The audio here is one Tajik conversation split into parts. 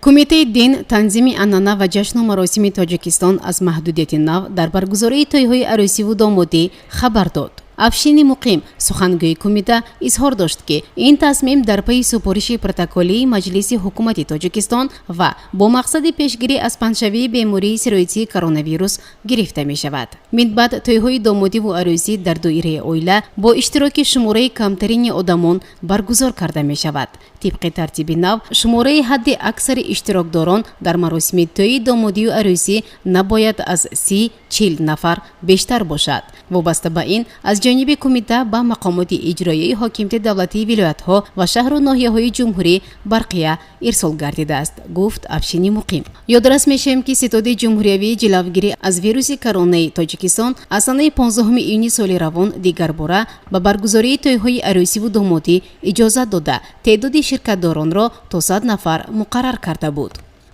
Кумитаи дин, танзими анъана ва ҷашну маросими Тоҷикистон аз маҳдудияти нав дар баргузории тӯйҳои арӯсиву домодӣ хабар дод. Афшини Муқим, сухангӯи кумита, изҳор дошт, ки ин тасмим дар пайи супориши протоколии Маҷлиси ҳукумати Тоҷикистон ва бо мақсади пешгирӣ аз паҳншавии бемории сироятии коронавирус гирифта мешавад. Минбаъд тӯйҳои домодиву арӯсӣ дар доираи оила бо иштироки шумораи камтарини одамон баргузор карда мешавад. Тибқи тартиби нав, шумораи ҳадди аксари иштирокдорон дар маросими тӯйи домодию арӯсӣ набояд аз 30-40 нафар бештар бошад. Вобаста ба ин, аз ҷониби кумита ба мақомоти иҷроияи ҳокимияти давлатии вилоятҳо ва шаҳру ноҳияҳои ҷумҳурӣ барқия ирсол гардидааст, гуфт Афшини Муқим. Ёдрас мешавем, ки Ситоди ҷумҳуриявии ҷилавгирӣ аз вируси коронаи Тоҷикистон аз санаи 15 июни соли равон дигарбора ба баргузории тӯйҳои арӯсиву домодӣ иҷозат дода, теъдоди ширкатдоронро то 100 нафар муқаррар карда буд.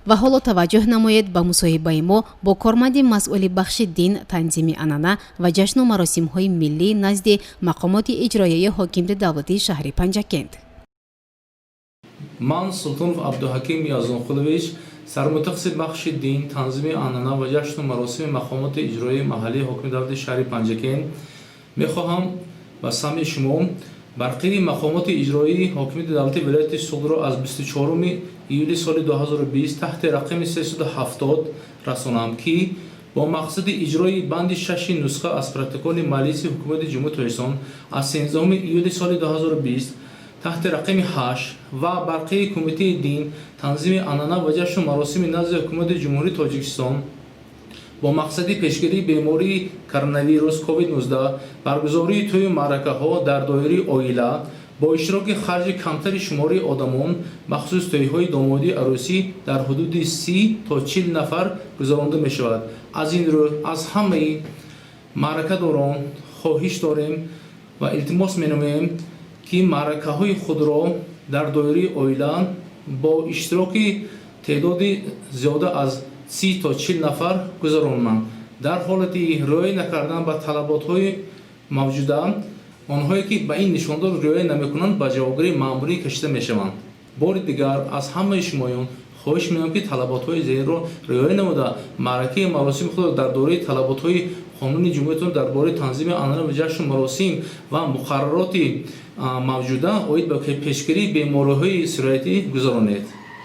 Ва ҳоло таваҷҷӯҳ намоед ба мусоҳибаи мо бо корманди масъули бахши дин, танзими анъана ва ҷашну маросимҳои миллӣ назди мақомоти иҷроияи ҳокимияти давлатии шаҳри Панҷакент. Ман, Султонов Абдуҳаким Язонқулович, сармутахассиси бахши дин, танзими анъана ва ҷашну маросими мақомоти иҷроияи маҳаллии ҳокимияти давлатии шаҳри Панҷакент, мехоҳам ба самъи шумо барқияи мақомоти иҷроии ҳокимияти давлатии вилояти Суғдро аз 24 июли соли 2020 таҳти рақами 370 расонам, ки бо мақсади иҷрои банди шаши нусха аз протоколи Маҷлиси ҳукумати Ҷумҳурии Тоҷикистон аз 13 июли соли 2020 таҳти рақами 8 ва барқияи Кумитаи дин, танзими анъана ва ҷашну маросими назди Ҳукумати Ҷумҳурии Тоҷикистон бо мақсади пешгирии бемории коронавирус COVID-19 баргузории тӯю маъракаҳо дар доираи оила бо иштироки харҷи камтари шумораи одамон, махсус тӯйҳои домодии арӯсӣ дар ҳудуди 30 то 40 нафар гузаронда мешавад. Аз ин рӯ, аз ҳамаи маъракадорон хоҳиш дорем ва илтимос менамоем, ки маъракаҳои худро дар доираи оила бо иштироки теъдоди зиёда аз 30 то 40 нафар гузаронанд. Дар ҳолати риоя накардан ба талаботҳои мавҷуда, онҳое ки ба ин нишондод риоя намекунанд, ба ҷавобгарии маъмурӣ кашида мешаванд. Бори дигар аз ҳамаи шумоён хоҳиш менамоям, ки талаботҳои зеринро риоя намуда, маъракаи маросими худро дар доираи талаботҳои қонуни ҷумҳуриятон дар бораи танзими анъана ва ҷашну маросим ва муқаррароти мавҷуда оид ба пешгирии бемориҳои сироятӣ гузаронед.